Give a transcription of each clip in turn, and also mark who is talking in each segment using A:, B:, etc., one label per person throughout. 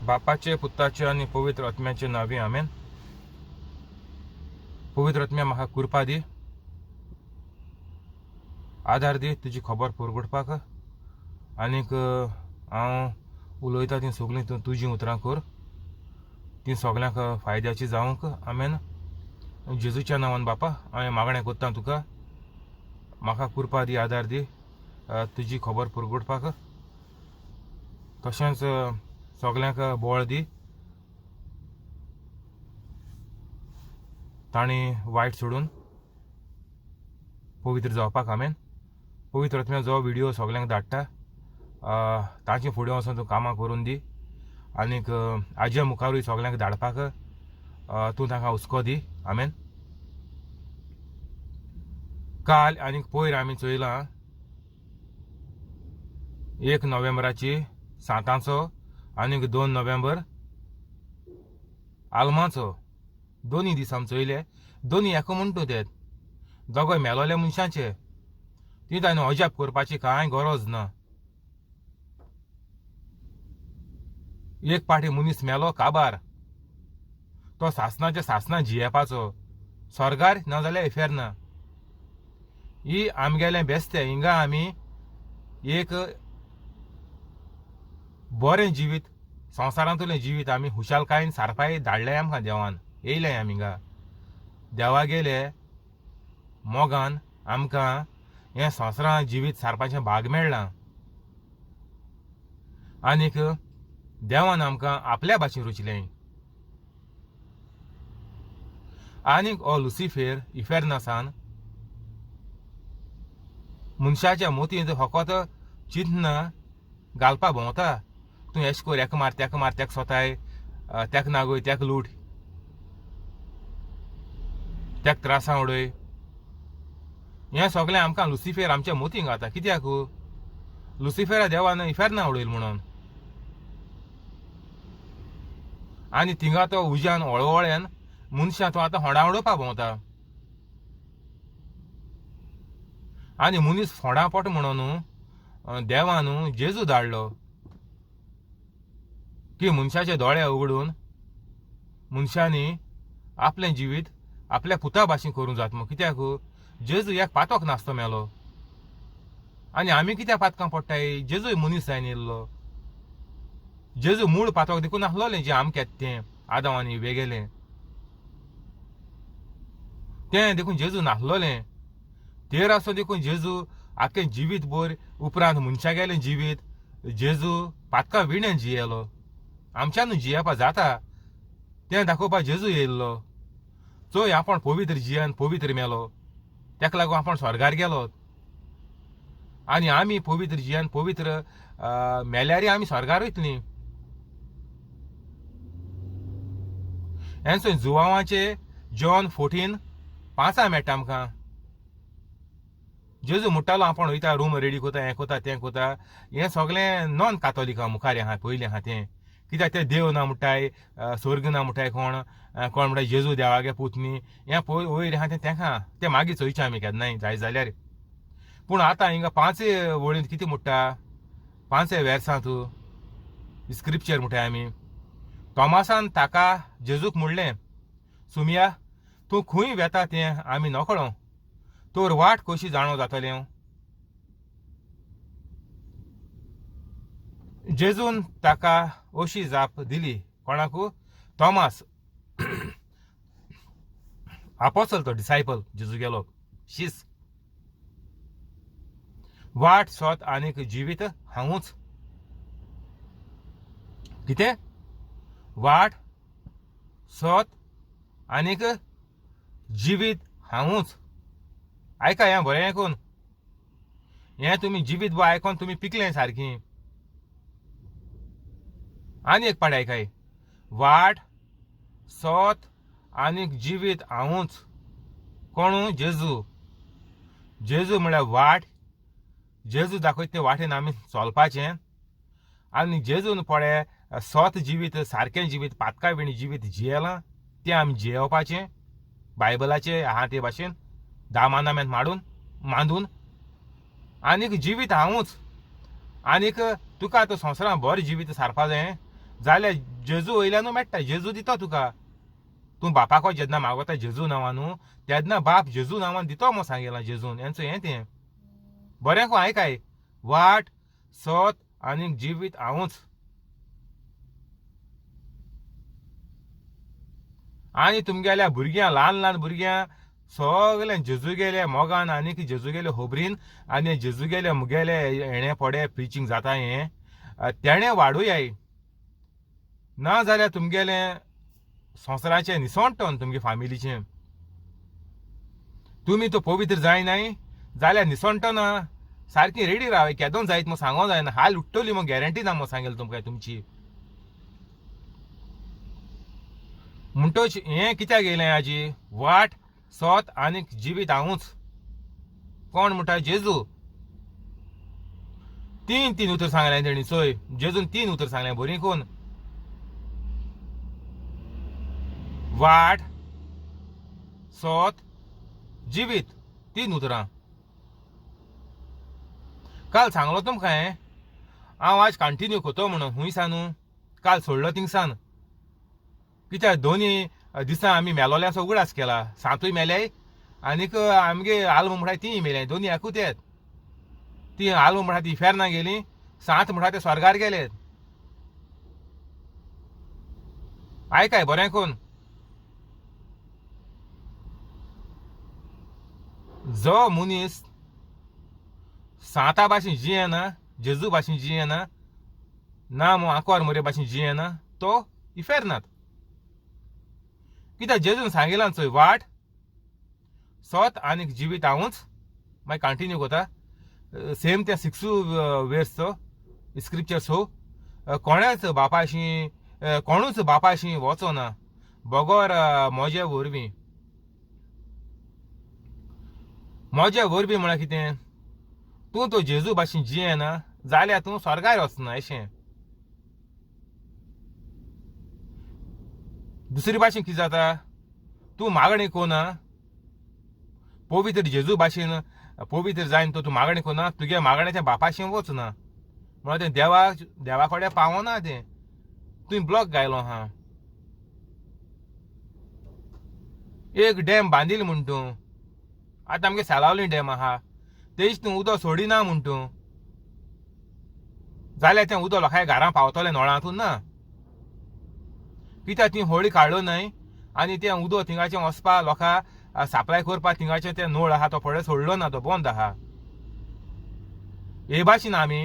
A: बापाचे, पुताचे आनी पवित्र आत्म्याचे नांवी, आमेन. पवित्र आत्म्या, म्हाका कृपा दी, आदार दी तुजी खबर पुरगुटपाक. आनीक हांव उलयता तीं सगळीं तूं तुजीं उतरां कर, तीं सगळ्यांक फायद्याची जावंक. आमेन. जेजूच्या नांवान बापा हांवें मागणें करता तुका, म्हाका कृपा दी, आदार दी तुजी खबर पुरगुटपाक. तशेंच सगळ्यांक बळ दी, तांणी वायट सोडून पवित्र जावपाक. आमेन. पवित्र आत्म्या जो व्हिडिओ सगळ्यांक धाडटा तांचे फुडें वचून तूं कामां करून दी. आनीक आज्या मुखारूय सगळ्यांक धाडपाक तूं तांकां हुस्को दी. आमेन. काल आनीक पयर आमी चोयलां 1 नोव्हेंबराची सांतांचो आनीक 2 नोव्हेंबर आल्माचो, दोनी दीस आमी चोयले. दोनी एका म्हणटा ते दोगोय मेलोले मनशाचे, ती ताणें अजाप करपाची कांय गरज ना. एक पाटी मनीस मेलो काबार, तो सासनाच्या सासना जियेपाचो, स्वर्गार ना जाल्यार इफेर्ना. ही आमगेलें बेस्तें, हिंगा आमी एक बरें जिवीत, संवसारांतलें जिवीत आमी खुशालकायेन सारपाय धाडलें आमकां देवान, येयलें आमी हिंगा देवागेले मोगान आमकां हें संवसारांत जिवीत सारपाचें भाग मेळ्ळां. आनीक देवान आमकां आपल्या भाशेन रुचलें. आनीक हो लुसिफेर इफेर्नासान मनशाच्या मोतींत फकत चिंतना घालपा भोंवता. तूं एश कोर, हेका मार, तेका मार, तेका सोताय, तेका नागय, तेका लूट, तेका त्रासां उडय. हें सगळें आमकां लुसिफेर आमच्या मोतींक घालता. कित्याक लुसिफेरा देवान इफेर्ना उडयल म्हणून. आनी थिंगा तो उज्यान वळवळ्यान मनशां तो आतां होंडा उडोवपाक भोंवता. आनी मनीस फोंडा पोट म्हणून देवान जेजू धाडलो की मनशाचे दोळे उगडून मनशांनी आपलें जिवीत आपल्या पुता भाशेन करूंक जाता म्हूण. कित्याक जेजू एक पातक नासतो मेलो. आनी आमी कित्याक पातकां पडटाय? जेजूय मनीस जायन येयल्लो. जेजू मूळ पातक देखून नासलोलें जें आमकां येता तें आदांव आनी वेगेलें तें देखून जेजू नासलोलें. तेर आसो देखून जेजू आख्खें जिवीत भर उपरांत मनशागेलें जिवीत जेजू पातकां विणें जियेलो. आमच्यानू जियेवपा जाता तें दाखोवपाक जेजू येयल्लो. चोय आपूण पवित्र जियेन पवित्र मेलो, तेका लागून आपूण स्वर्गार गेलो. आनी आमी पवित्र जियेन पवित्र मेल्यारय आमी स्वर्गार वयतलीं. हेंच जुवांवाचे जॉन 14:5 मेळटा आमकां. जेजू म्हणटालो आपूण वयता, रूम रेडी कोता, हें कोता, तें कोता. हें सगळें नॉन कातोलिकां मुखार आहा पयलीं आहा तें. कित्याक ते देव ना म्हणटाय, स्वर्ग ना म्हणटाय, कोण कोण म्हणटाय जेजू देवागे पूत न्ही. हें पळय वयर आहा तें तेंका तें मागीर चोयचें आमी केन्नाय जाय जाल्यार. पूण आतां हिंगा 5 वळींत कितें म्हणटा, 5 वेर्सांत स्क्रिप्चर म्हणटाय आमी. तॉमासान ताका जेजूक म्हणलें, सुमिया तूं खंय वेता तें आमी नकळो, तर वाट कशी जाणो जातलें? जेजून ताका अशी जाप दिली. कोणाकू? तॉमास आपोसल, तो डिसायपल जेजू गेलो शीस. वाट सोत आनीक जिवीत हांवूच. कितें? वाट सोत आनीक जिवीत हांवूच. आयका हें बरें आयकून, हें तुमी जिवीत बो आयकोन तुमी पिकलें सारकी. आनी एक पाट आयकाय, वाट सोत आनीक जिवीत हांवूच. कोणू? जेजू. जेजू म्हळ्यार वाट. जेजू दाखयता ते वाटेन आमी चलपाचें. आनी जेजून पळय सोत जिवीत, सारकें जिवीत, पातका विणी जिवीत जियेलां तें आमी जियेवपाचें. बायबलाचे आहा ते भाशेन 10 मानाम्यान मांडून मांदून. आनीक जिवीत हांवूच. आनीक तुका आतां संवसारांत बरें जिवीत सारपा जाय जाल्यार जेजू वयल्यानू मेळटा, जेजू दिता तुका. तूं बापाको जेन्ना मागोता जेजू नांवानू तेन्ना बाप जेजू नांवान दितो म्हूण सांगिलां जेजून. हेंचो हें तें बरें को आयकाय, वाट सत आनी जिवीत हांवूच. आनी तुमगेल्या भुरग्यां, ल्हान ल्हान भुरग्यां सगळें जेजूगेल्या मोगान आनीक जेजूगेले खबरीन आनी जेजूगेले मुगेले हेणें पडे प्रिचींग जाता हें तेणें वाडुयाय. ना जाल्यार तुमगेलें संवसाराचें निसणटन तुमगे फामिलीचें. तुमी तो पवित्र जायनाय जाल्यार निसणटना सारकी रेडी राव, केदोन जायत म्हूण सांगो जायना, हाल उठ्ठली म्हूण गॅरंटी ना म्हूण सांगेल तुमकां तुमची. म्हणटच हें कित्याक येयलें आजी, वाट सत आनी जिवीत हांवूच. कोण म्हणटा? जेजू. तीन तीन उतर सांगलें तेणी, चोय जेजून तीन उतर सांगलें बरीं कोन, वाट सत जिवीत, तीन उतरां. काल सांगलो तुमकां हें, हांव आज कंटिन्यू करतो म्हणून हुंय सानू काल सोडलो थिंगसान. कित्याक दोनी दिसा आमी मेलोल्यांचो उगडास केला, सांतूय मेले आनीक आमगे आल्म म्हणटा तीय मेले, दोनी एकूच येत. ती आल्म म्हणटा ती इफेर्ना गेली, सांत म्हणटा ते स्वर्गार गेले. आयकाय बरें कोन, जो मनीस सांता भाशेन जियेना, जेजू भाशेन जियेना, ना मू आंकवार मोरे भाशेन जियेना, तो इफेर्नात. कित्याक जेजून सांगिलां चोय, वाट सत आनी जिवीत हांवूच. मागीर कंटिन्यू करता सेम त्या सिक्सू वेर्सचो स्क्रिप्चर. सो कोणेच बापाशी, कोणूच बापाशी वचो ना बगर म्हजे वरवीं. म्हजे वरवीं म्हळ्यार कितें, तूं तो जेजू भाशेन जियेना जाल्यार तूं स्वर्गार वचना अशें. दुसरी भाशेन कितें जाता, तूं मागणें कोना पवित्र जेजू भाशेन पवित्र जायन तो तूं मागणें कोना, तुगे मागणें तें बापाशेन वचना, म्हणल्यार तें देवा देवा कडेन पावना तें. तुवें ब्लॉक घायलो आहा, एक डॅम बांदिल म्हूण तूं, आतां आमगे सालावली डॅम आहा तेच तूं उदक सोडिना म्हूण तूं, जाल्यार तें उदक लोकांच्या घरां पावतलें नळांतून ना. कित्याक ती होळी काडलो न्हय आनी तें उदक थिंगाचें वचपा लोकां सप्लाय करपाक थिंगाचें तें नळ आहा तो फुडें सोडलो ना, तो बंद आहा. हे भाशेन आमी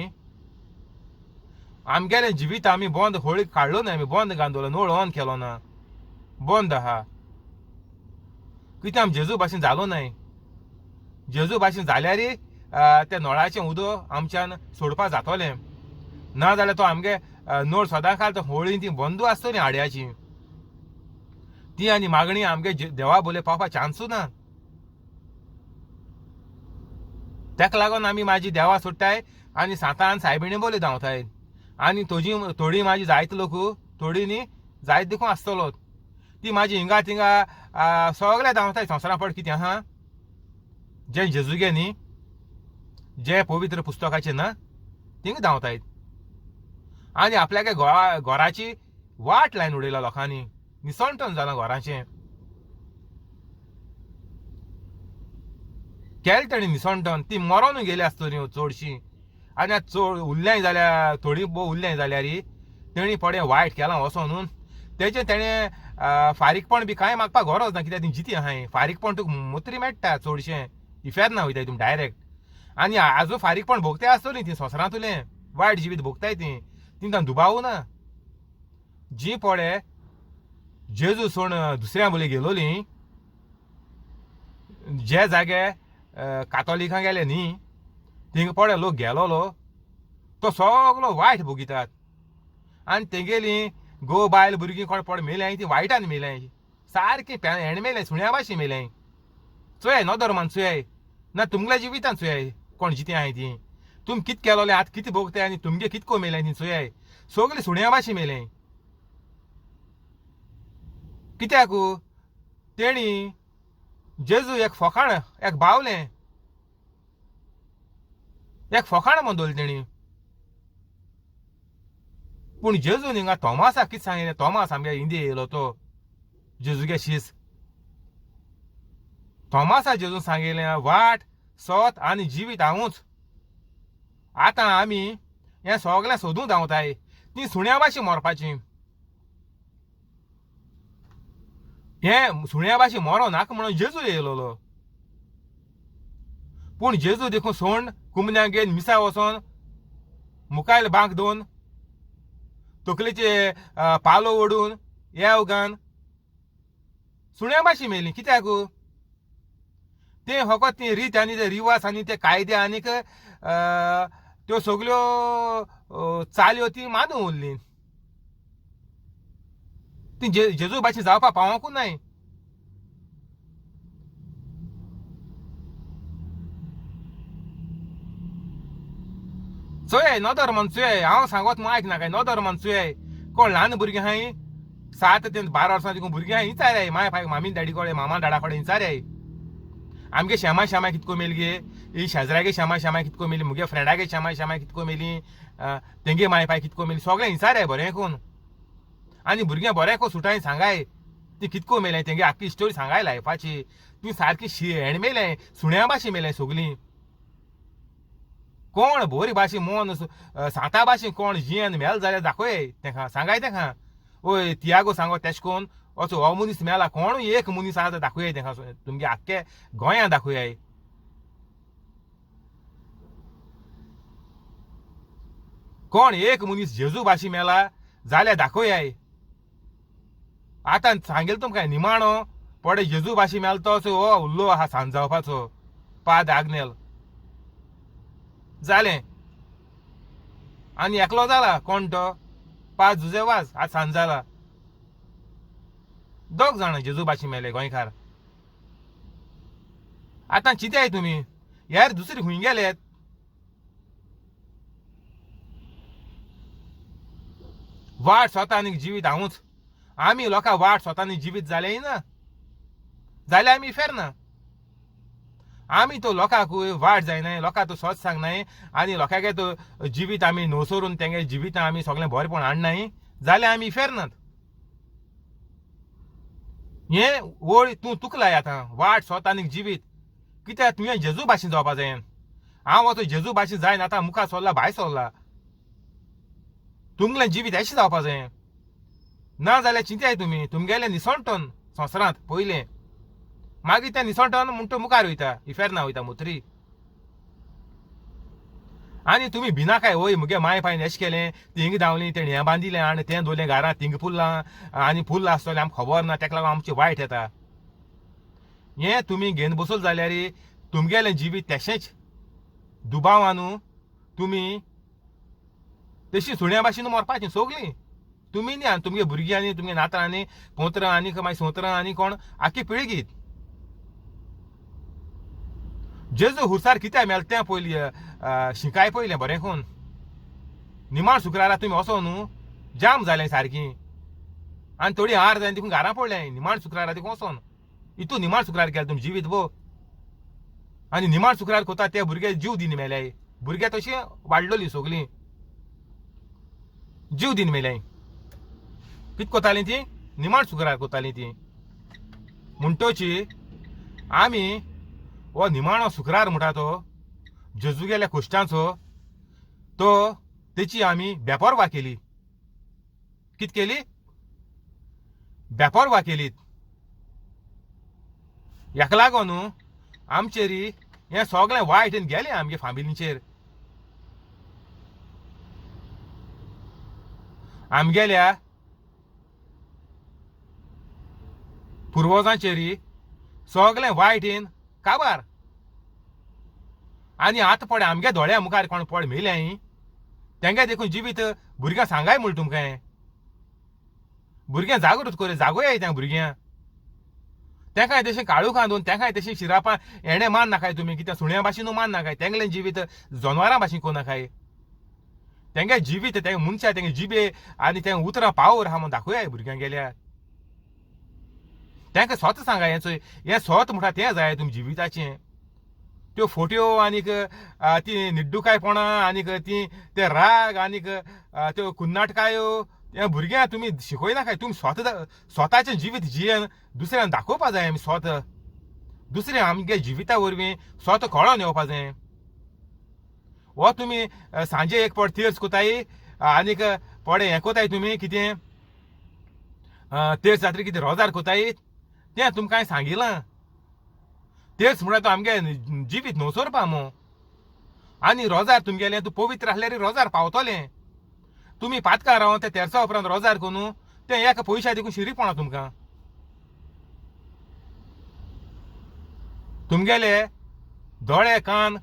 A: आमगेलें जिवीत आमी बंद होळी काडलो न्हय, आमी बंद घालून नळ ऑन केलो ना, बंद आहा. कित्याक आमी जेजू भाशेन जालो न्हय. जेजू भाशेन जाल्यार त्या नळाचें उदक आमच्यान सोडपाक जातलें, ना जाल्यार तो आमगे नळ सदां काल तो होळी ती बंदू आसतली आड्याची ती, आनी मागणी आमगे देवा बोले पावपा चान्सू ना. ताका लागून आमी म्हाजी देवा सोडटाय आनी सांतान सायबिणी बोले धांवताय. आनी थोडी थोडी म्हाजी जायत लोक, थोडी न्ही जायत देखून आसतलो, ती म्हाजी हिंगा थिंगा सगळे धांवताय संवसारा पड कितें आहा जें जेजूगे न्ही, जें पवित्र पुस्तकाचें ना थिंगा धांवताय. आनी आपल्यागे घराची वाट लायन उडयला लोकांनी, निसणटन जालां घराचें, केलें तेणी निसणटन, ती मरोन गेली आसतली चडशीं. आनी आतां चड उरल्याय जाल्यार थोडी भोव उरल्याय जाल्यार तेणी पडे वायट केलां वचोन न्हू, तेजें तेणें फारीकपण बी कांय मागपाक गरज ना, कित्याक ती जिती आहाय. फारीकपण तुका मोत्री मेळटा चडशें, इफेर्ना वयताय तुमी डायरेक्ट. आनी आजून फारीकपण भोगताय आसतली ती संवसारांतलें वायट जिवीत भोगताय ती, तिंकां दुबावू ना. जी पळे जेजू सोण दुसऱ्या बोली गेलोली, जे जागे कातोलिकां गेले न्ही थिंगा पळे लोक गेलोलो तो सगलो वायट भोगितात. आनी तेगेली घोव बायल भुरगीं कोण पड मेल्याय ती वायटान मेल्याय, सारकी हेणें मेल्याय, सुण्या भाशेन मेल्याय. चोयाय नदर मान चोयाय ना तुमगेल्या जिवितान चोयाय कोण जितें आहाय ती, तुमी कितें केलोलें आतां कितें भोगताय आनी तुमगे कितें को मेल्याय ती चोयाय, सगळीं सुण्या भाशेन मेल्याय. कित्याक तेणी जेजू एक फोकाण एक बावलें एक फोकाण म्हूण दवरलें तेणी. पूण जेजून हिंगा तोमासाक कितें सांगिल्लें? तोमास आमगे इंदे येयलो तो जेजूगे शीस. तोमासा जेजून सांगिल्लें वाट सत आनी जिवीत हांवूच. आतां आमी हें सगळें सोदूंक धांवताय तीं सुण्या भाशेन मरपाचीं. हें सुण्या भाशेन मरो नाका म्हणून जेजू येयलोलो. पूण जेजू देखून सोंड कुमन्याक घेवन मिसा वचोन मुखायल बांक दोन तकलेचे पालो ओडून येव गान सुण्या भाशेन मेलीं. कित्याक ते फकत ती रीत आनी ते रिवाज आनी ते कायदे आनीक त्यो सगल्यो चाल्यो ती मानून उरली. ती जेजू भाशेन जावपाक पावोंकूच नाय. चोय नदर मन चोय, हांव सांगत म्हूण आयक नाकाय. नदर मन चोय कोण ल्हान भुरगीं आहाय 7 ते 12 वर्सां देखून भुरगीं आहाय विचाराय माय पाय मामी डॅडी कडेन मामा डाडा कडेन विचाराय आमगे श्यामा श्यामा कितको मेली गे, ही शेजरागे श्यामा श्यामा कितको मेली, मुगे फ्रेंडागे श्यामा श्यामा कितको मेली, तेंगे माय पाय कितको मेली, सगळें विचाराय बरें कोन. आनी भुरग्यां बरें को सुटाय सांगाय ती कितको मेलें तेंगे आख्खी स्टोरी सांगाय लायफाची. ती सारकी शेण मेलें सुण्या भाशेन मेलें सगलीं. कोण बोरी भाशेन मोन सांता भाशेन कोण जियेन मेल जाल्यार दाखय तेंका सांगाय तेंका. ओय तियागो सांगो तेश कोन असो हो मनीस मेला कोणूय एक मनीस आसा दाखोवया तेंका तुमगे आख्खे गोंया दाखोवया. कोण एक मनीस जेजू भाशेन मेला जाल्यार दाखोवया. आतां सांगेल तुमकां निमाणो पडे जेजू भाशेन मेलो तो असो हो उल्लो आहा सांज जावपाचो पाद आग्नेल जालें. आनी एकलो जाला कोण तो पाद जुजे वाज आज सांज जाला. दोग जाणां जेजू भाशेन मेले गोंयकार. आतां चिंताय तुमी यार दुसरी खंय गेलेत. वाट स्वता आनी जिवीत हांवूच. आमी लोकां वाट स्वता आनी जिवीत जालें ना जाल्यार आमी फेरना. आमी तो लोकांकूय वाट जायनाय, लोकांक तो सत सांगनाय आनी लोकांगे तो जिवीत आमी नवसरून तेंगे जिवितां आमी सगळें बरेपण हाडनाय जाल्यार आमी फेरनात. हें वळ तूं तुकलाय आतां वाट सत आनी जिवीत कित्याक तुवें जेजू भाशेन जावपा जाय. हांव असो जेजू भाशेन जायना आतां मुखार सरला भायर सरला. तुमगेलें जिवीत अशें जावपा जाय ना जाल्यार चिंताय तुमी तुमगेलें निसणटन संवसारांत पयलें मागीर तें निसणटन म्हूण तो मुखार वयता इफेर्ना वयता मुत्री. आनी तुमी भिनाकाय वय मुगे माय पायन एशें केलें थिंग धांवलीं तेणें हें बांदिलें आनी तें दवरलें घरांत थिंग पुरलां आनी पुरलां आसतलें आमकां खबर ना तेका लागून आमचें वायट येता. हें तुमी घेवन बसले जाल्यार तुमगेलें जिवीत तेशेंच दुबावानू तुमी तशी सुण्या भाशेन मरपाचीं सगलीं तुमी न्ही आनी तुमगे भुरगीं आनी तुमगे नातरां आनी पोत्रां आनी मागीर सोत्रां आनी कोण आख्खी पिळगी. जेजू हुसार कित्याक मेल तें पयलीं शिकाय पयलें बरें कोन. निमाण शुक्रारा तुमी वचो न्हू जाम जालें सारकी आनी थोडी हार जाय देखून घरा पडलें निमाण शुक्रारा देखून वचोन. इतू निमाण शुक्रार केलें तुमी जिवीत भो. आनी निमाण शुक्रार कोता ते भुरगे जीव दिन मेले भुरगे तशें वाडलोली सगलीं जीव दिन मेले. कित कोतालीं ती निमाण शुक्रार कोतालीं ती. म्हणटोची आमी हो निमाणो शुक्रार म्हणटा तो जेजूगेल्या कुश्टांचो तो तेची आमी बेपर्वा केली. कित केली? बेपर्वा केली. हेका लागून न्हू आमचेर हें सगळें वायट गेलें आमगे फामिलींचेर. आमगेल्या पुर्वजांचेर सगळें वायट येन काबार. आनी आतां पळय आमगे दोळ्या मुखार कोण पळ मेलें तेंगे देखून जिवीत भुरग्यां सांगाय म्हूण तुमकां भुरग्यां जागृत कर जागोया त्या भुरग्यां तेंकाय तशें काळोखां दोन तेंकाय तशें शिरापां हेणें मान नाकाय तुमी कित्याक सुण्या भाशेन मान नाकाय तेंगलें जिवीत जनवरां भाशेन करूं नाकाय. तेंगे जिवीत तेंगे मनशां तेंगे जिबे आनी तें उतरां पावर आहा म्हूण दाखोवया भुरग्यांक गेल्यार. तेंका सत सांगा हें चोय हें सत म्हणटा तें जाय तुमच्या जिविताचें. त्यो फोट्यो आनीक ती निड्डुकायपणां आनीक ती ते राग आनीक त्यो कुन्नाटकायो हे भुरग्यांक तुमी शिकयनाकाय. तुमी स्वता स्वताचें जिवीत जियेन दुसऱ्यांक दाखोवपा जाय. आमी स्वता दुसऱ्या आमगे जिविता वरवीं स्वता कळोन येवपा जाय. हो तुमी सांजे एक पावट तेर्स कोताय आनीक पडे हें कोताय तुमी कितें तेर्स जात्रे कितें रोजार कोताय तें तुमकां हांवें सांगिलां. तेर्स म्हळ्यार तो आमगे जिवीत न्हवसरपा मू आनी रोजार तुमगेलें तूं पवित्र आसल्यार रोजार पावतलें. तुमी पातकां रावन ते तेर्सा उपरांत रोजार करून तें एका पयशा देखून शिरीपणा तुमकां. तुमगेले दोळे कान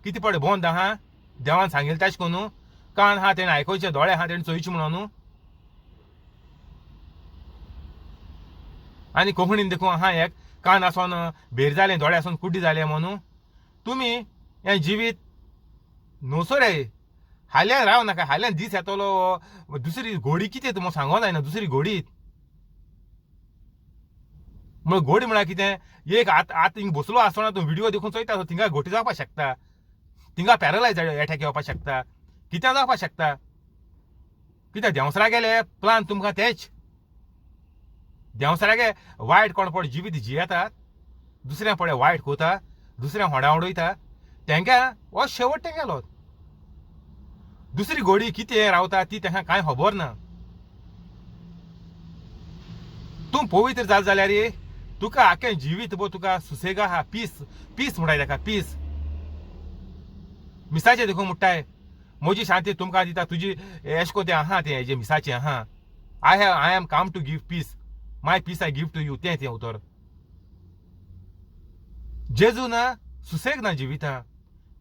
A: कितें पडे बंद आहा देवान सांगिल्लें तेश कोन्नू कान आहा तेणें आयकोचें, दोळे आहा तेणें चोयचें म्हणून. आनी कोंकणीन देखून आहा एक कान आसोन भेर जालें, दोळे आसोन कुड्डी जाले म्हणून. तुमी हें जिवीत न्हवसोरे हाल्यान राव नाका. हाल्यान दीस येतलो दुसरी घोडी कितें तुमकां सांगो जायना. दुसरी घोडी म्हळ्यार घोडी म्हळ्यार कितें एक आतां आतां हिंग बसलो आसतना तूं व्हिडियो देखून चोयता थिंगा घोटी जावपाक शकता, थिंगा पॅरलायज एटॅक येवपाक शकता, कितें जावपाक शकता. कित्याक देंवसरा गेले प्लान तुमकां तेच देंवसरागे वायट कोण पळय जिवीत जियेतात, दुसऱ्या पळय वायट कोता, दुसऱ्या होडा उडयता, तेंका हो शेवट तेंगेलो. दुसरी घोडी कितें रावता ती तेंका कांय खबर ना. तूं पवित्र जाल जाल्यार तुका आख्खें जिवीत बो तुका सुसेगा आहा. पीस पीस म्हणटाय तेका, पीस मिसाचें देखून म्हणटाय म्हजी शांती तुमकां दिता तुजी एश कोन तें आहा तें हेजें मिसाचें आहा. I am come to give peace, my peace I give to you तें तें उतर. जेजू ना सुसेग ना जिविता.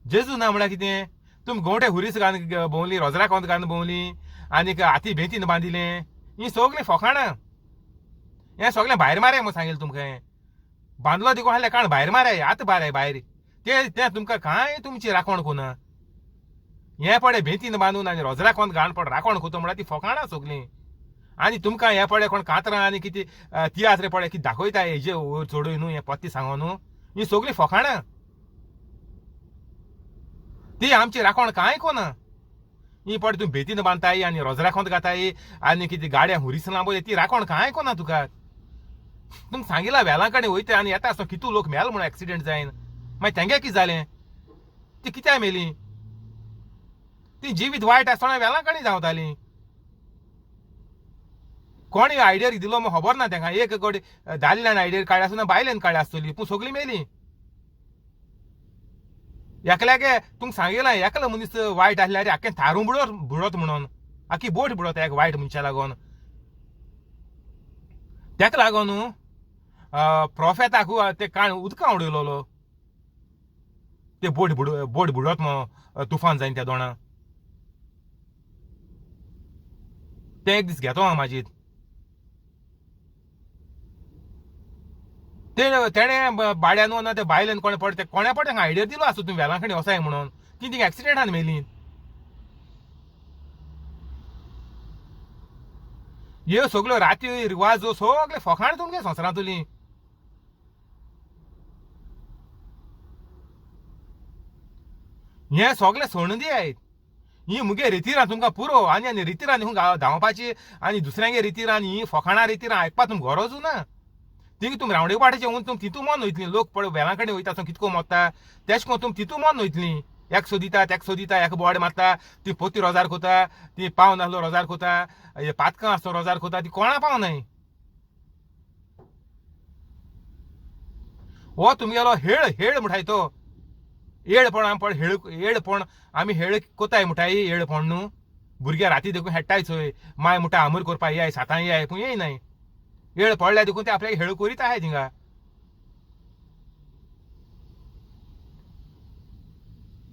A: जेजू ना म्हळ्यार कितें तुमी गोंवटे हुरीस घालून भोंवली, रोजरा कोंत घालून भोंवली आनीक हाती बेंतीन बांदिलें, हीं सगलीं फोकाणां. हें सगलें भायर माराय म्हूण सांगिल्लें तुमकां. हें बांदलो देखून आहलें काण भायर माराय, आतां भायर भायर ते तें तुमकां कांय तुमची राखण कोना. हें पळय बेंतीन बांदून आनी रोजरा कोंत घालून पळय राखण कोता म्हळ्यार ती फोकाणां सगलीं. आनी तुमकां हें पळय कोण कातरां आनी कितें तियात्र पळय कितें दाखयता हेजे वयर चडय न्हू हें पत्ती सांगो न्हू, हीं सगलीं फोकाणां. ती आमची राखण कांय कोना. ही पळय तूं बेतीन बांदताय आनी रोजरा कोंत घाताय आनी कितें गाड्यां हुरीस लांबोय ती राखण कांय कोना तुका. तुमकां सांगिलां वेलां कडेन वयता आनी येता आसतना कितू लोक मेल म्हणून एक्सिडंट जायन, मागीर तेंगे कितें जालें, ती कित्याक मेली? ती जिवीत वायट आसतना वेलां कडेन धांवताली. कोणी आयडिया दिलो म्हूण खबर ना तेंका. एक कडेन दादल्यान आयडिया काडल्या आसतना बायलेन काडल्या आसतली, पूण सगळीं मेली. एकल्याके तुमकां सांगिलां एकलो मनीस वायट आसल्यार आख्खें थारूं बुडत बुडत म्हणून, आख्खी बोट बुडत एक वायट मनशा लागून. तेका लागून प्रोफेताक ते काण उदकां उडयलोलो ते बोट बुड बोट बुडत म्हूण तुफान जायन त्या दोणा. ते एक दीस घेतो हांव माजीत. ते तेणें बाड्यान ना ते बायलेन कोणें पड ते कोणें पड तांकां आयडिया दिलो आसूं तुमी वेलांकणी वचाय म्हणून, ती थिंगा एक्सिडेंटान मेली. ह्यो सगल्यो राती रिवाजो सगळे फोकाण तुमगे संवसारांतली. हें सगळें सोडून दियात. ही मुगे रितिरां तुमकां पुरो. आनी आनी रितिरां देखून धांवपाची आनी दुसऱ्यांगे रितिरां ही फोकाणां रितिरां आयकपा तुमकां गरजूच ना. थिंग तुमी रावंडे वाटेचे वचून तुमी तितू मन वयतलीं. लोक पळय वेलां कडेन वयता आसतना कितको मोत्ता तेश कोन तुमी तितू मन वयतलीं. एक सोदिता तेक सोदिता, एक बोड मारता, ती पोती रोजार कोता, ती पाव नासलो रोजार कोता, पातकां आसलो रोजार कोता, ती कोणा पाव नाय. हो तुमगेलो हेळ हेळ म्हणटाय तो येळपण आमी पळय हेळ येळपण आमी हेळ कोताय म्हणटाय येळपण न्हू. भुरग्यां राती देखून हेडटाय चोय, माय म्हणटा आमूर करपा येय सातां येय, पूण येयनाय. येळ पडल्या देखून ते आपल्याक हेळ करीत आहाय थिंगा.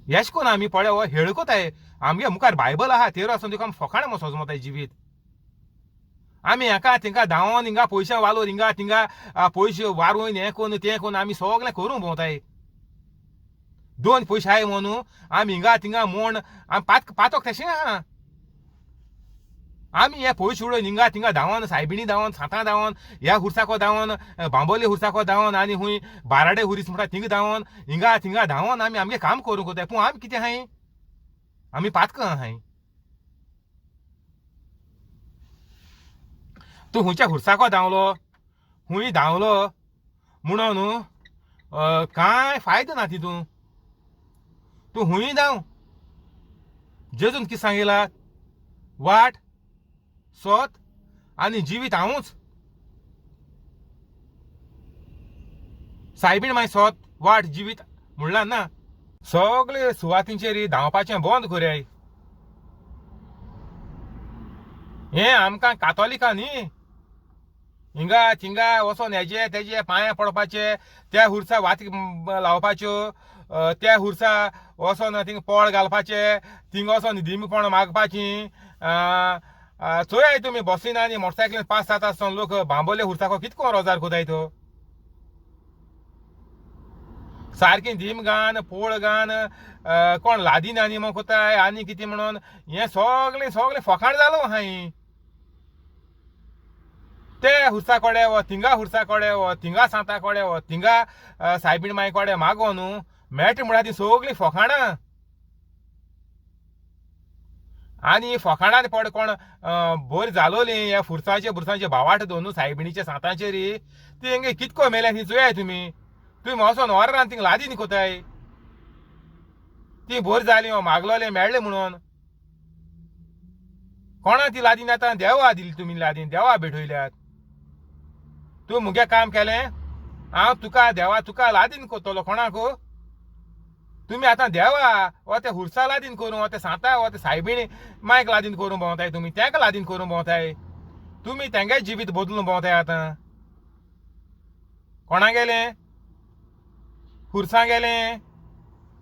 A: येश कोन आमी पळय हो हेळ कोताय. आमगे मुखार बायबल आहा तेर आसून तुका आमी फोकाणां म्हूण सोजमताय जिवीत. आमी हाका थिंगा धांवोन हिंगा पयशे वालोर हिंगा थिंगा पयशे वारोवन हें कोन्न तें कोन्न आमी सगळें करूंक भोंवताय. दोन पयशे आहाय म्हणून आमी हिंगा थिंगा मोण आमी पातक तशें आहा. आमी हे पयशे उडोवन हिंगा थिंगा धांवन, सायबिणी धांवन, सांतां धांवन, ह्या हुरसाको धांवन, बांबोले हुरसाको धांवन, आनी हुंय बाराडे हुरीस म्हणटा थिंगा धांवन, हिंगा थिंगा धांवन आमी आमगे काम करूंक वताय. पूण आमी कितें आहाय? आमी पातकां आहाय. तूं खंयच्या हुरसाको धांवलो, हुंय धांवलो म्हणून कांय फायदो ना तितून. तूं हुंय धांव, जेजून कितें सांगिला? वाट, सोत आनी जिवीत हांवूच. सायबीण मागीर सोत, वाट, जिवीत म्हणलां ना. सगळे सुवातींचेर धांवपाचें बंद करयाय. हें आमकां कातोलिकां न्ही, हिंगा थिंगा वचोन हेजे तेजे पांया पडपाचे, त्या हुरसा वाती लावपाच्यो, त्या हुरसा वचोन थिंगा पोळ घालपाचे, थिंगा वचोन दिमीपण मागपाची. चोयाय तुमी बसीन आनी मोटरसायकलीन पास जाता आसतना लोक बांबोले हुरसाको कितको रोजार कोताय तो. सारकी दीम घान, पोळ घान, कोण लादीन आनी मग कोताय आनी कितें म्हणून हें सगळें सगळें फोकाण जालो आहा. ते हुरसा कोडे वो थिंगा हुरसा कोडे वो थिंगा सांता कोडे वो थिंगा सायबीण माय कोडे मागो न्हू मेळटा म्हणल्यार ती सगळीं फोकाणां. आनी फोकाणां पड कोण बोर जालोली ह्या फुरसांचे बुरसांचे भावाट दोनू सायबिणीचे सांतांचेर ती हेंगे कितको मेल्या ती चोयाय तुमी. तुमी वचोन वरान थिंगा लादीन कोताय, ती बोर जाली मागलोले मेळ्ळे म्हणून. कोणा ती लादीन आतां देवा दिली तुमी लादीन, देवा भेटयल्यात. तूं मुगे काम केलें, हांव तुका देवा तुका लादीन कोतलो कोणाक? तुमी आतां देवा वो ते हुरसा लादीन करूं, वो ते सांता, वो ते सायबिणी मायक लादीन करूं भोंवताय तुमी, तेका लादीन करूं भोंवताय तुमी, तेंगे जिवीत बदलून भोंवताय आतां. कोणा गेलें? खुरसां गेलें,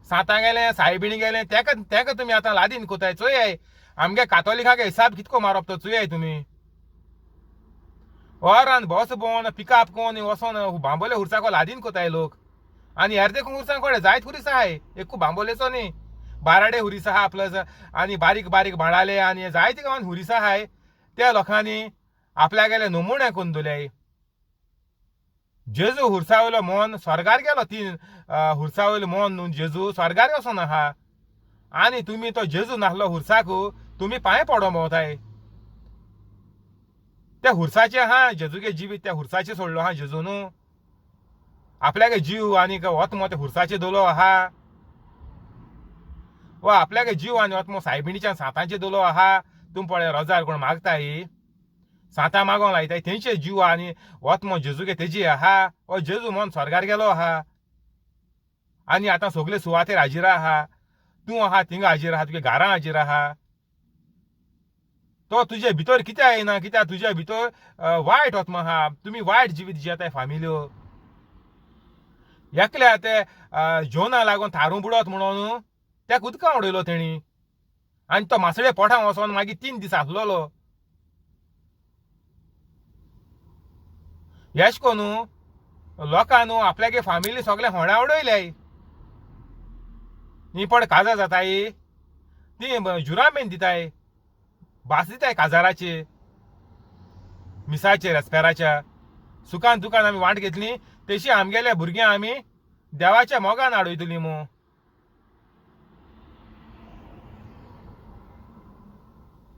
A: सांतां गेलें, सायबिणी गेलें, तेका तेका तुमी आतां लादीन कोताय. चोयाय आमगे कातोलिकांक हिसाब कितको मारप तो चोयाय तुमी. वरान बस भोंवन पिकअप कोन वचोन बांबोले हुरसाको लादीन कोताय लोक. आनी हेर देखून हुरसां कोडे जायत हुरीस आहाय, एकू बांबोलेचो न्ही, बाराडे हुरीस आहा प्लस आनी बारीक बारीक बाणाले आनी जायते गांवान हुरीस आहाय. त्या लोकांनी आपल्यागेले नमुणे करून दवरल्याय. जेजू हुरसावयलो मन स्वर्गार गेलो, तीन हुरसावयलो मन न्हू जेजू स्वर्गार वचोन आहा. आनी तुमी तो जेजू नासलो हुरसाक तुमी पांय पडों भोंवताय. त्या हुरसाचे आहा जेजूगे जिवीत त्या हुरसाचे सोडलो आहा जेजू न्हू, आपल्यागे जीव आनी ओतमो त्या हुरसाचे दवरलो आहा, वा आपल्यागे जीव आनी ओतमो सायबिणीच्या सांतांचे दवरलो आहा. तुमी पळय रोजार कोण मागताय, सांतां मागोंक लायताय, तेंचे जीव आनी ओतमो जेजूगे तेजी आहा. ओ जेजू मन स्वर्गार गेलो आहा आनी आतां सगळे सुवातेर हाजीर आहा. तूं आहा थिंगा हाजीर आहा, तुगे घरां हाजीर आहा. तो तुजे भितर कित्याक येना? कित्याक तुजे भितर वायट ओतमो आहा. तुमी वायट जिवीत जियेताय फामिल्यो. एकल्या ते जोना लागून थारूं बुडत म्हणून त्या उदकां उडयलो तेणी, आनी तो मासळे पोटां वचोन मागीर 3 दीस आसलेलो. येश कोन्नू लोकां न्हू आपल्यागे फामिली सगळे होण्या उडयल्याय. नी पड काजार जाताय ती जुरामेन दिताय, भास दिताय काजाराचे, मिसाचे, रेस्पेराच्या. सुखान दुखान आमी वांट घेतली तशी आमगेल्या भुरग्यांक आमी देवाच्या मोगान हाडयतली मू.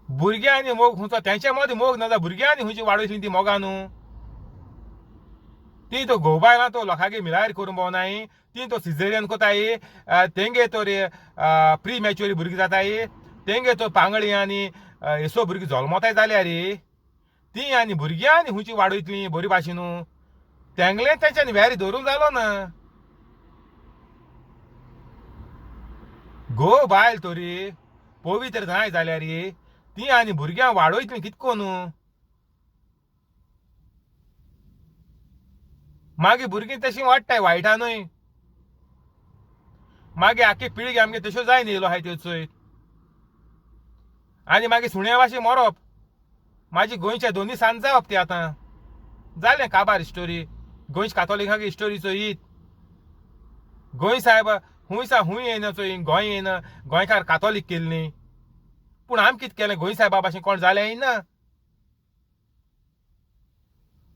A: भुरग्यांनी मोग खंयचो तेंच्या मदीं मोग ना, भुरग्यांनी खंयची वाडयतली ती मोगा न्हू. ती तो घोव बायलां तो लोकांगे मिलायर करूंक भोंवनाय, ती तो सिजेरियन कोताय, तेंगे तो प्री मॅच्युअर भुरगीं जाताय, तेंगे तो पांगळी आनी येसो भुरगीं जल्मताय जाल्यार ती आनी भुरग्यांनी खंयची वाडयतली बरी भाशेन न्हू. तेंगले तेंच्यांनी वेरी धरून जालो ना. घोव बायल तरी पवित्र जाय जाल्यार ती आनी भुरग्यांक वाडयतली कितको न्हू. मागीर भुरगीं तशीं वाडटाय वायटां न्हय. मागीर आख्खी पिळगी आमगे तश्यो जायन येयलो आहाय त्यो चोयत. आनी मागीर सुण्या भाशेन मरप. म्हाजी गोंयच्या दोनी सांज जावप ती आतां जालें काबार स्टोरी. गोंयच्या कातोलिकांक स्टोरी चोयीत गोंय साहेब हुंय सा हुंय येयना चोय, गोंय येयना, गोंयकार कातोलीक केल्ली. पूण आमी कितें केलें गोंय साहेबा भाशेन कोण जालें ना.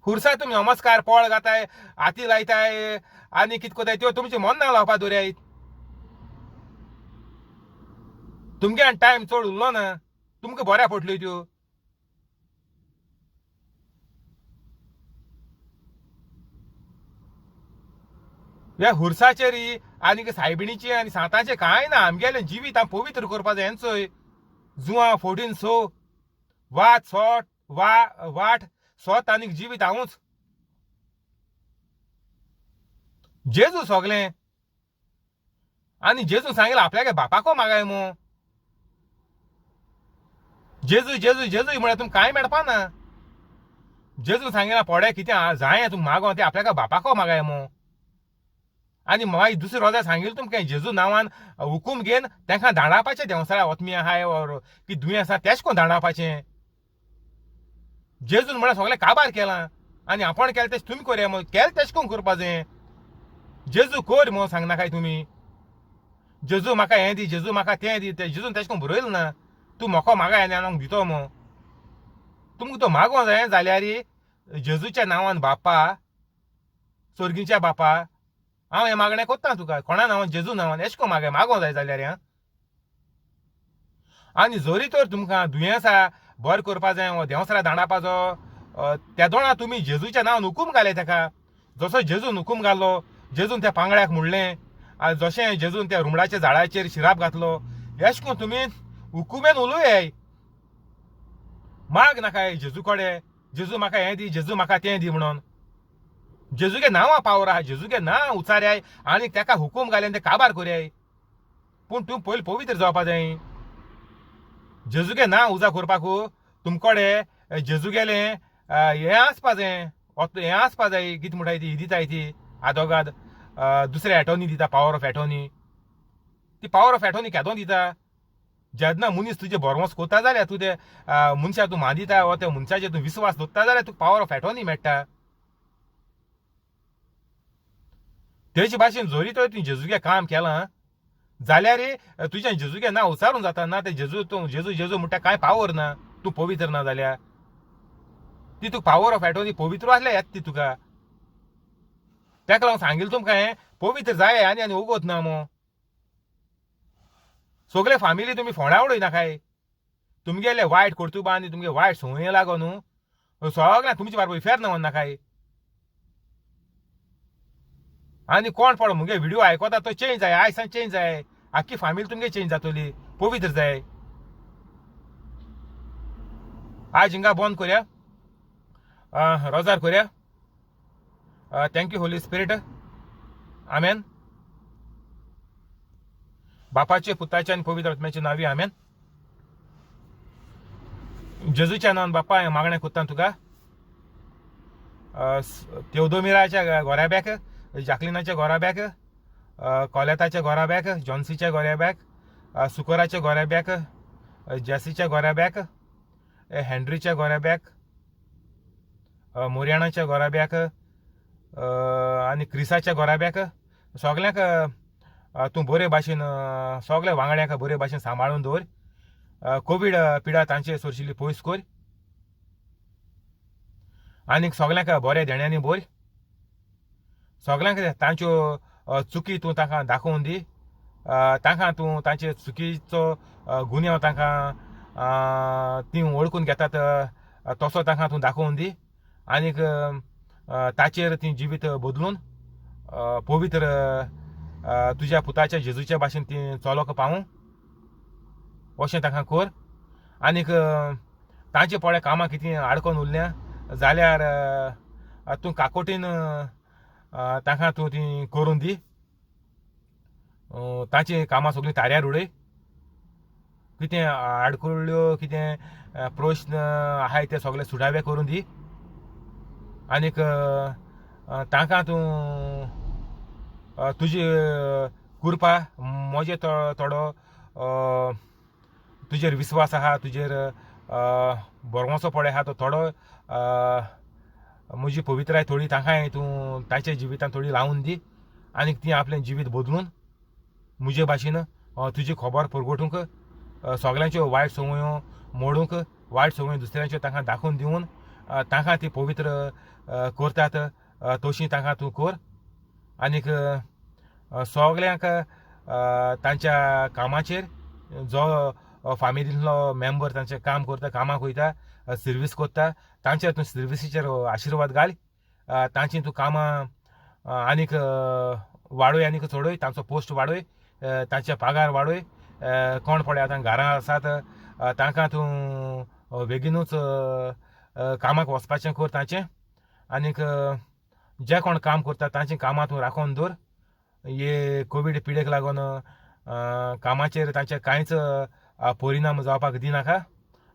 A: खुर्सा तुमी नमस्कार पोळ घाताय, हाती लायताय आनी कितें कोताय त्यो तुमचे मन ना लावपा दोऱ्याय. तुमगे आनी टायम चड उरलो ना, तुमकां बऱ्या पडल्यो त्यो. ह्या हुरसाचेर आनी सायबिणीचे आनी सांताचे कांय ना. आमगेलें जिवीत आमी पवित्र करपा जाय. हेंचोय जुवां 14:6 वाट सोट वा वाट सोत आनी जिवीत हांवूच जेजू सगलें. आनी जेजू सांगलें आपल्यागे बापाको मागाय मो. जेजू जेजू जेजू म्हळ्यार तुमकां कांय मेळपा ना. जेजू सांगला पोडे कितें जाय तुमकां मागो तें आपल्याक बापाको मागाय मो. आनी मागीर दुसरी रोजा सांगिल्लें तुमकां जेजू नांवान हुकूम घेवन तांकां धांडावपाचें देंवचारा वतमी आहाय ओर की दुयेंस आसा तेश कोण धांडावपाचें. जेजून म्हळ्यार सगळें काबार केलां आनी आपण केलें तेश तुमी करया मो. केलें तेश कोण करपा जाय. जेजू कर म्हणून सांगनाकाय तुमी. जेजू म्हाका हें दी, जेजू म्हाका तें दी, तें जेजून तेश कोण बरयलें ना. तूं म्हाका मागाय आनी हांव दितो मो. तुमकां तो मागो जाय जाल्यार जेजूच्या नांवान बापा, स्वर्गीच्या बापा, हांव हें मागणें कोत्ता तुका. कोणा नांवान? जेजू नांवान. एश कोण मागाय मागो जाय जाल्यार. आनी जरी तर तुमकां दुयेंसा बरें करपा जाय वो देंवसरा धांडावपाचो तेदोणा तुमी जेजूच्या नांवान हुकूम घाले ताका. जसो जेजून हुकूम घालो, जेजून त्या पांगळ्याक म्हणलें, जशें जेजून त्या रुमडाच्या झाडाचेर शिराप घातलो, एश कोन तुमी हुकुमेन उलोयाय. माग नाकाय जेजू कडेन, जेजू म्हाका हें दी, जेजू म्हाका तें दी म्हणून. जेजूगे नांवा पावर आहा, जेजूगे नांव उचारयाय आनी ताका हुकूम घाले आनी ते काबार करयाय. पूण तूं पयलीं पवित्र जावपा जाय. जेजूगे नांव उजा करपाक तुमकडे जेजूगेलें हें आसपा जाय, हें आसपा जाय. कितें म्हणटाय ती दिताय ती आदोगाद दुसरे एटोनी दिता, पावर ऑफ एटोनी. ती पावर ऑफ एटोनी केदो दिता? जेन्ना मनीस तुजे भरवंस कोता जाल्यार तूं ते मनशा तूं मानिता वा त्या मनशाचेर तूं विस्वास दवरता जाल्यार तुका पावर ऑफ एटोनी मेळटा. तेजे भाशेन जरी तर तुवें जेजूगे काम केलां जाल्यार तुजें जेजूगे नांव उच्चारून जाता ना. ते जेजू तूं जेजू जेजू म्हणटा कांय पावर ना, तूं पवित्र ना जाल्यार. ती तुका पावर ऑफ एटोनी पवित्र आसल्यार येता ती तुका. ताका लागून सांगिल्लें तुमकां हें पवित्र जाय आनी आनी वगत ना मो. सगळे फामिली तुमी फोंडा उडय नाकाय. तुमगेले वायट कर्तुबां आनी तुमगे वायट संवय लागो न्हू सगळ्या तुमचे बारबर इफेर्न वचनाकाय. आनी कोण पळय मुगे व्हिडिओ आयकता तो चेंज जाय, आयज सावन चेंज जाय, आख्खी फामिली तुमगे चेंज जातली, पवित्र जाय. आज हिंगा बंद करया, रोजार करया. Thank you Holy Spirit. आमेन. बापाचे, पुताचे आनी पवित्र आत्म्याचे नांवी आमेन. जेजूच्या नांवान बापा हें मागणें कोत्ता तुका. तेवदोमिराच्या घोराब्याक, जाकलिनाच्या घोराब्याक, कोलेताच्या घोराब्याक, जॉन्सीच्या घोराब्याक, सुकोराच्या घोराब्याक, जेसीच्या घोराब्याक, हेनरीच्या घोराब्याक, मोरियाणाच्या घोराब्याक आनी क्रिसाच्या घोराब्याक सगल्यांक तूं बरे भाशेन सगल्या वांगड्यांक बरे भाशेन सांबाळून दवर. कोवीड पिडा तांचे सरशिल्ली पयस कर आनीक सगल्यांक बऱ्या देण्यांनी भर. सगल्यांक तांच्यो चुकी तूं तांकां दाखोवन दी. तांकां तूं तांचे चुकीचो गुन्यांव तांकां ती वळखून घेतात तसो तांकां तूं दाखोवन दी आनीक ताचेर ती जिवीत बदलून पवित्र तुज्या पुताच्या जेजूच्या भाशेन ती चलोक पावूं अशें तांकां कर. आनीक तांचे पळय कामां कितें आडकोन उरल्या जाल्यार तूं काकोटीन तांकां तूं ती करून दी. तांची कामां सगळीं ताऱ्यार उडय. कितें आडकुळ्यो कितें प्रश्न आहाय ते सगळे सुटावे करून दी. आनीक तांकां तूं तुजी कृपा म्हजे थोडो तुजेर विस्वास आहा, तुजेर भरवंसो पळय आहा तो थोडो म्हजी पवित्राय थोडी तांकांय तूं तांच्या जिवितान थोडी लावन दी आनीक ती आपलें जिवीत बदलून म्हजे भाशेन तुजी खबर परगटूंक सगल्यांच्यो वायट संवयो मोडूंक, वायट संवयो दुसऱ्यांच्यो तांकां दाखोवन दिवन तांकां ती पवित्र करतात तशी तांकां तूं कर. आनीक सगल्यांक तांच्या कामाचेर जो फामिलींतलो मेंबर तांचें काम करता, कामाक वयता, सर्वीस करता, तांचेर तूं सर्विसीचेर आशिर्वाद घाल. तांची तूं कामां आनीक वाडय, आनीक चडय, तांचो पोस्ट वाडय, तांचे पगार वाडय. कोण पळय आतां घरां आसात तांकां तूं बेगिनूच कामाक वचपाचें कर तांचें. आनीक जे कोण काम करता तांचीं कामां तूं राखोवन दवर. हे कोवीड पिडेक लागून कामाचेर तांचे कांयच परिणाम जावपाक दिनाका.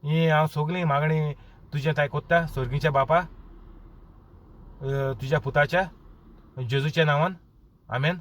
A: ही हांव सगळीं मागणी तुजें ताय कोत्ता स्वर्गीच्या बापा, तुज्या पुताच्या जेजूच्या नांवान, आमेन.